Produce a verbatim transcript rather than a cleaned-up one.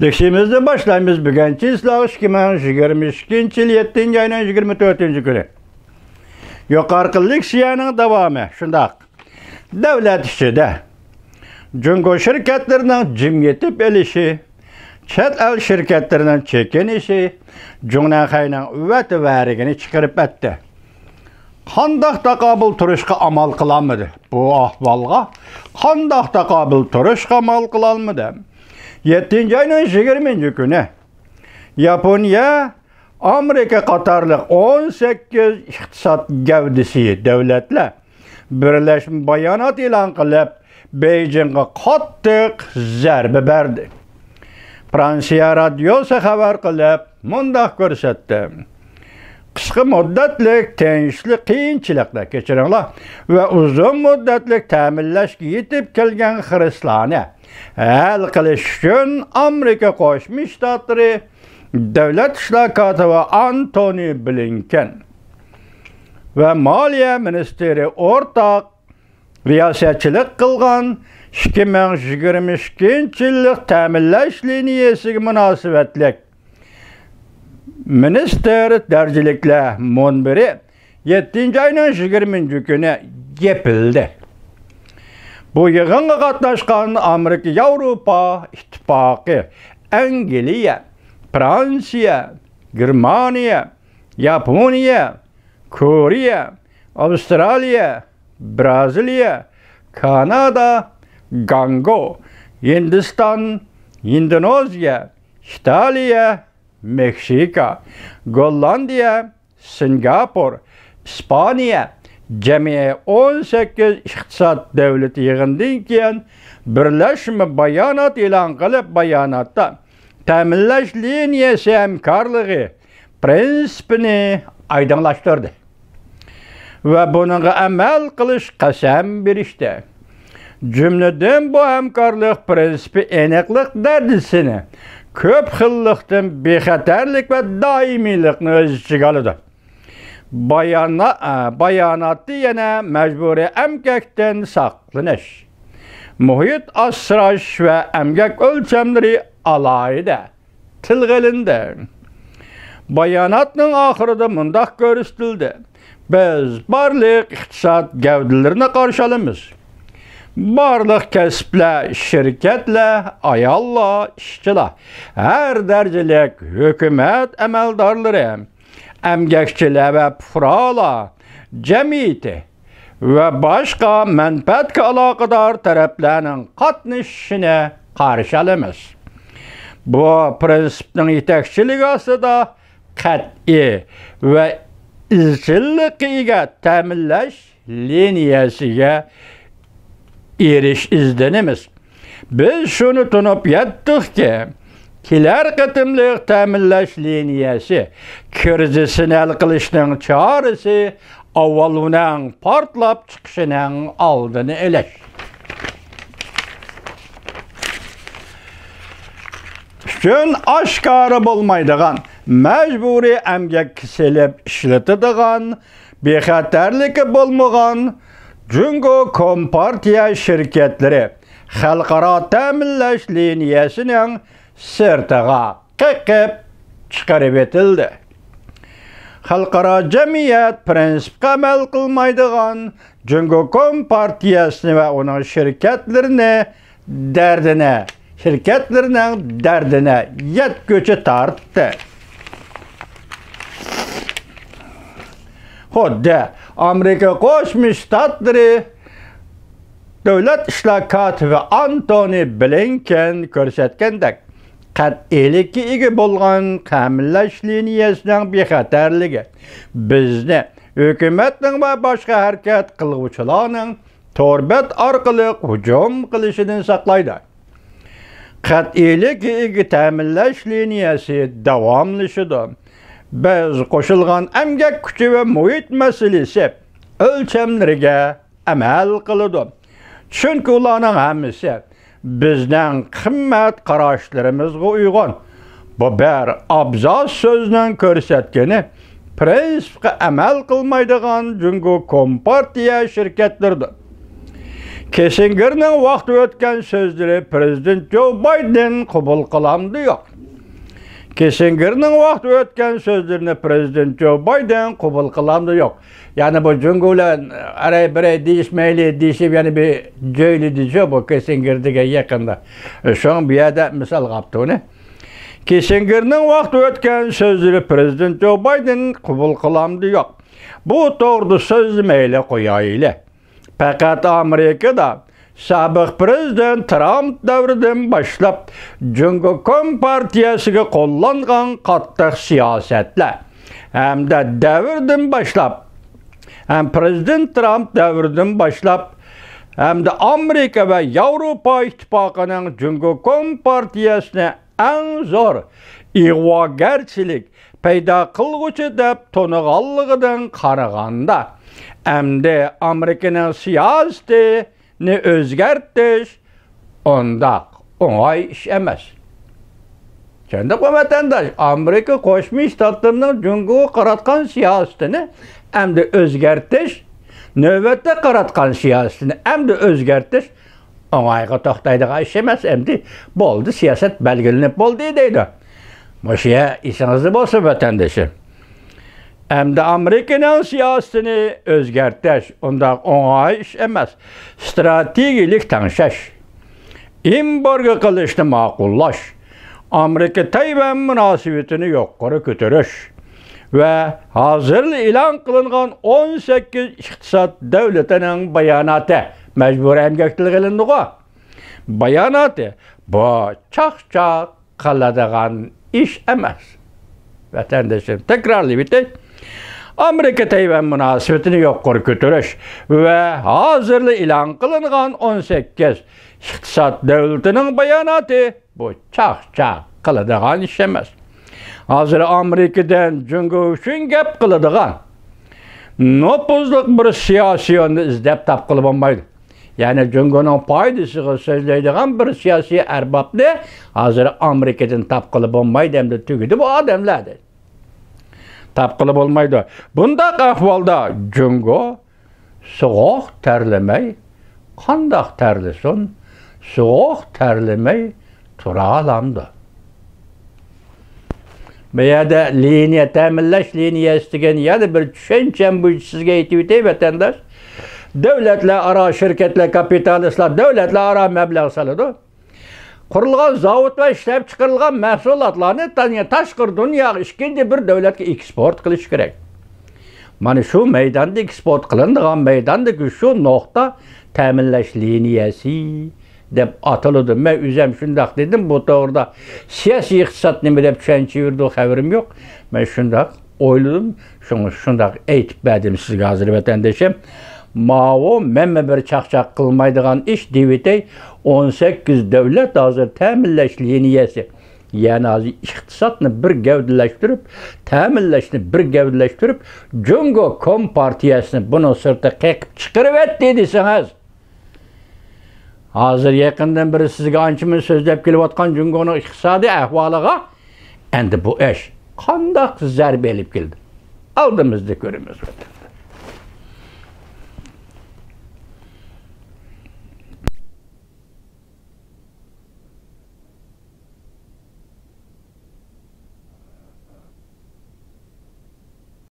لېكسىيىمىزنى باشلايمىز. بۈگۈنكى سىلەرگە ئىككى مىڭ يىگىرمە ئىككىنچى يىل يەتتىنچى ئاينىڭ يىگىرمە تۆتىنچى كۈنى. يۇقىرىقى لېكسىيەنىڭ داۋامى شۇنداق. دۆلەت ئىچىدە جۇڭگو شىركەتلىرىنىڭ جىم يېتىپ ئېلىشى، چەت ئەل شىركەتلىرىنىڭ چېكىنىشى جۇڭنەنخەينىڭ ۋەتىۋەرىكىنى چىقىرىپ ئەتتى. قانداق تاقابىل تۇرۇشقا ئامال قىلالمىدى؟ بۇ ئەھۋالغا قانداق تاقابىل تۇرۇشقا ئامال قىلالمىدى؟ يەتتىنچى ئاينىڭ يىگىرمىنچى كۈنى ياپونىيە، ئامېرىكا قاتارلىق ئون سەككىز ئىقتىساد گەۋدىسى دۆلەتلەر بىرلەشمە بايانات ئېلان قىلىپ، بېيجىڭغا قاتتىق زەربە بەردى. فرانسىيە رادىيوسى خەۋەر قىلىپ مۇنداق كۆرسەتتى: قىسقا مۇددەتلىك تىنچلىق، قىيىنچىلىقلار، كەچۈرۈڭلار، ۋە ئۇزۇن مۇددەتلىك تەمىنلەشكە يېتىپ كەلگەن خىرىسلارنى ھەل قىلىش ئۈچۈن ئامېرىكا قوشما شتاتلىرى دۆلەت ئىشلار كاتىپى ئانتونى بلىنكېن ۋە مالىيە مىنىستىرى ئورتاق رىياسەتچىلىك قىلغان ئىككى مىڭ يىگىرمە ئىككىنچى يىللىق تەمىنلەش لىنىيەسىگە مۇناسىۋەتلىك مىنىستىر دەرىجىلىكلەر مۇنبىرى يەتتىنچى ئاينىڭ يىگىرمىنچى كۈنى يېپىلدى. بۇ يىغىنغا قاتناشقان ئامېرىكا، ياۋروپا ئىتتىپاقى، ئەنگلىيە، فرانسىيە، گېرمانىيە، ياپونىيە، كورېيە، ئاۋسترالىيە، برازىلىيە، كانادا، گونكوڭ، ھىندىستان، ئىندونېزىيە، ئىتالىيە، مېكسىكا، گوللاندىيە، سىنگاپور، ئىسپانىيە، جەمئىي ئون سەككىز ئىقتىساد دۆلىتى يىغىنىدىن كېيىن بىرلەشمە بايانات ئېلان قىلىپ، باياناتتا تەمىنلەش لىنىيەسى ھەمكارلىقى پىرىنسىپىنى ئايدىڭلاشتۇردى ۋە بۇنىڭغا ئەمەل قىلىش قەسەم بېرىشتى. جۈملىدىن بۇ ھەمكارلىق پىرىنسىپى ئېنىقلىق دەرىجىسىنى، كۆپ خىللىقتىن بىخەتەرلىك ۋە دائىمىيلىقنى ئۆز ئىچىگە ئالىدۇ. بايانا-، ئە، باياناتتا يەنە مەجبۇرىي ئەمگەكتىن ساقلىنىش، مۇھىت ئاسراش ۋە ئەمگەك ئۆلچەملىرى ئالاھىدە تىلغا ئېلىندى. باياناتنىڭ ئاخىرىدا مۇنداق كۆرسىتىلدى: بىز بارلىق ئىقتىساد گەۋدىلىرىنى قارشى ئالىمىز. بارلىق كەسىپلەر، شىركەتلەر، ئاياللار، ئىشچىلار، ھەر دەرىجىلىك ھۆكۈمەت ئەمەلدارلىرى، ئەمگەكچىلەر ۋە پۇقرالار جەمئىيىتى ۋە باشقا مەنپەئەتكە ئالاقىدار تەرەپلەرنىڭ قاتنىشىشىنى قارشى ئالىمىز. بۇ پىرىنسىپنىڭ يېتەكچىلىكى ئاستىدا قەتئىي ۋە ئىزچىللىققا ئىگە تەمىنلەش لىنىيەسىگە ئېرىش ئىزدىنىمىز. بىز شۇنى تونۇپ يەتتۇقكى، كېلەر قېتىملىق تەمىنلەش لىنىيەسى كىرىزىسنى ھەل قىلىشنىڭ چارىسى، ئاۋۋال ئۇنىڭ پارتلاپ چىقىشىنىڭ ئالدىنى ئېلىش ئۈچۈن ئاشكارا بولمايدىغان، مەجبۇرىي ئەمگەككە سېلىپ ئىشلىتىدىغان، بىخەتەرلىكى بولمىغان جۇڭگو كومپارتىيە شىركەتلىرى خەلقئارا تەمىنلەش لىنىيەسىنىڭ سىرتىغا قېقىپ چىقىرىۋېتىلدى. خەلقئارا جەمئىيەت پىرىنسىپقا ئەمەل قىلمايدىغان جۇڭگو كومپارتىيەسىنى ۋە ئۇنىڭ شىركەتلىرىنى دەردىنى، شىركەتلىرىنىڭ دەردىنى يەتكۈچە تارتتى. خۇددى ئامېرىكا قوشما شتاتلىرى دۆلەت ئىشلار كاتىپى ئانتونى بلىنكېن كۆرسەتكەندەك، قەتئىيلىككە ئىگە بولغان تەمىنلەش لىنىيەسىنىڭ بىخەتەرلىكى بىزنى ھۆكۈمەتنىڭ ۋە باشقا ھەرىكەت قىلغۇچىلارنىڭ تور بەت ئارقىلىق ھۇجۇم قىلىشىدىن ساقلايدۇ. قەتئىيلىككە ئىگە تەمىنلەش لىنىيەسى داۋاملىشىدۇ. بىز قوشۇلغان ئەمگەك كۈچى ۋە مۇھىت مەسىلىسى ئۆلچەملىرىگە ئەمەل قىلىدۇ. چۈنكى ئۇلارنىڭ ھەممىسى بىزنىڭ قىممەت قاراشلىرىمىزغا ئۇيغۇن. بۇ بىر ئابزاس سۆزنىڭ كۆرسەتكىنى پىرىنسىپقا ئەمەل قىلمايدىغان جۇڭگو كومپارتىيە شىركەتلىرىدۇر. كىسسىنگېرنىڭ ۋاقتى ئۆتكەن سۆزلىرى پىرېزىدېنت جو بايدېن قوبۇل قىلامدۇ يوق؟ كىسسىنگېرنىڭ ۋاقتى ئۆتكەن سۆزلىرىنى پىرېزىدېنت جو بايدېن قوبۇل قىلامدۇ يوق؟ يەنى بۇ جۇڭگو بىلەن ئەرەي بىرەي دېيىشمەيلى دېيىشىپ، يەنە بىر جۆيلىدى جو بۇ كىسسىنگېر دېگەن يېقىندا. شۇڭا بۇ يەردە مىسالغا ئاپتۇ ئۇنى. كىسسىنگېرنىڭ ۋاقتى ئۆتكەن سۆزلىرى پىرېزىدېنت جو بايدېن قوبۇل قىلامدۇ يوق؟ بۇ توغرىدا سۆزلىمەيلى قويايلى. پەقەت ئامېرىكىدا سابىق پىرېزىدېنت ترامپ دەۋرىدىن باشلاپ جۇڭگو كومپارتىيەسىگە قوللانغان قاتتىق سىياسەتلەر ھەمدە دەۋردىن باشلاپ، ھەم پىرېزىدېنت ترامپ دەۋرىدىن باشلاپ، ھەمدە ئامېرىكا ۋە ياۋروپا ئىتتىپاقىنىڭ جۇڭگو كومپارتىيەسىنى ئەڭ زور ئىغۋاگەرچىلىك پەيدا قىلغۇچى دەپ تونۇغانلىقىدىن قارىغاندا، ئەمدى ئامېرىكىنىڭ سىياسىتىنى ئۆزگەرتىش ئۇنداق ئوڭاي ئىش ئەمەس. چۈشەندۇقمۇ، ۋەتەنداش؟ ئامېرىكا قوشما شتاتلىرىنىڭ جۇڭگوغا قاراتقان سىياسىتىنى ئەمدى ئۆزگەرتىش، نۆۋەتتە قاراتقان سىياسىتىنى ئەمدى ئۆزگەرتىش ئوڭايغا توختايدىغان ئىش ئەمەس. ئەمدى بولدى، سىياسەت بەلگىلىنىپ بولدى دەيدۇ. مۇشۇ يەر ئېسىڭىزدە بولسۇن، ۋەتەندىشىم. ئەمدى ئامېرىكىنىڭ سىياسىتىنى ئۆزگەرتىش ئۇنداق ئوڭاي ئىش ئەمەس. ئىستراتېگىيىلىك تەڭشەش، ئېمبارگو قىلىشنى ماقۇللاش، ئامېرىكا تەيۋەن مۇناسىۋىتىنى يۇقىرى كۆتۈرۈش ۋە ھازىرلا ئېلان قىلىنغان ئون سەككىز ئىقتىساد دۆلىتىنىڭ باياناتى، مەجبۇرىي ئەمگەك تىلغا ئېلىندىغۇ، باياناتى، بۇ چاقچاق قىلىدىغان ئىش ئەمەس. ۋەتەندىشىم، تەكرارلىۋېتەي. ئامېرىكا تەيۋەن مۇناسىۋىتىنى يۇقىرى كۆتۈرۈش ۋە ھازىرلا ئېلان قىلىنغان ئون سەككىز ئىقتىساد دۆلىتىنىڭ باياناتى، بۇ چاقچاق قىلىدىغان ئىش ئەمەس. ھازىر ئامېرىكىدىن جۇڭگو ئۈچۈن گەپ قىلىدىغان نوپۇزلۇق بىر سىياسىيوننى ئىزدەپ تاپقىلى بولمايدۇ. يەنى جۇڭگونىڭ پايدىسىغا سۆزلەيدىغان بىر سىياسىي ئەربابنى ھازىر ئامېرىكىدىن تاپقىلى بولمايدۇ، ئەمدى تۈگىدى بۇ ئادەملەر دەيدۇ. تاپقىلى بولمايدۇ. بۇنداق ئەھۋالدا جۇڭگو سوغۇق تەرلىمەي قانداق تەرلىسۇن؟ سوغۇق تەرلىمەي تۇرالامدۇ؟ بۇ يەردە لىنىيە، تەمىنلەش لىنىيەسى دېگەن يەنە بىر چۈشەنچەم بويىچە سىزگە ئېيتىۋېتەي، ۋەتەنداش. دۆلەتلەر ئارا شىركەتلەر، كاپىتالىستلار دۆلەتلەر ئارا مەبلەغ سالىدۇ. قۇرۇلغان زاۋۇت ۋە ئىشلەپچىقىرىلغان مەھسۇلاتلارنى تا-، تاشقىرى دۇنياغا ئىككىنچى بىر دۆلەتكە ئېكسپورت قىلىش كېرەك. مانا شۇ مەيداندا، ئېكسپورت قىلىنىدىغان مەيداندىكى شۇ نۇقتا تەمىنلەش لىنىيەسى دەپ ئاتىلىدۇ. مەن ئۆزۈم شۇنداق دېدىم، بۇ توغرىدا سىياسىي ئىقتىساد نېمە دەپ چۈشەنچە بېرىدۇ خەۋىرىم يوق. مەن شۇنداق ئويلىدىم، شۇڭا شۇنداق ئېيتىپ بەردىم سىزگە ھازىر، ۋەتەندىشىم. ماۋۇ مەنمۇ بىر چاقچاق قىلمايدىغان ئىش دېۋىتەي. ئون سەككىز دۆلەت ھازىر تەمىنلەش لىنىيەسى، يەنى ھازىر ئىقتىسادنى بىر گەۋدىلەشتۈرۈپ، تەمىنلەشنى بىر گەۋدىلەشتۈرۈپ، جۇڭگو كومپارتىيەسىنى بۇنىڭ سىرتىغا قېقىپ چىقىرىۋەتتى دېسىڭىز، ھازىر يېقىندىن بېرى سىزگە ئانچە-مۇنچە سۆزلەپ كېلىۋاتقان جۇڭگونىڭ ئىقتىسادىي ئەھۋالىغا ئەمدى بۇ ئىش قانداق زەربە ئېلىپ كېلىدۇ؟ ئالدىمىزدا كۆرىمىز.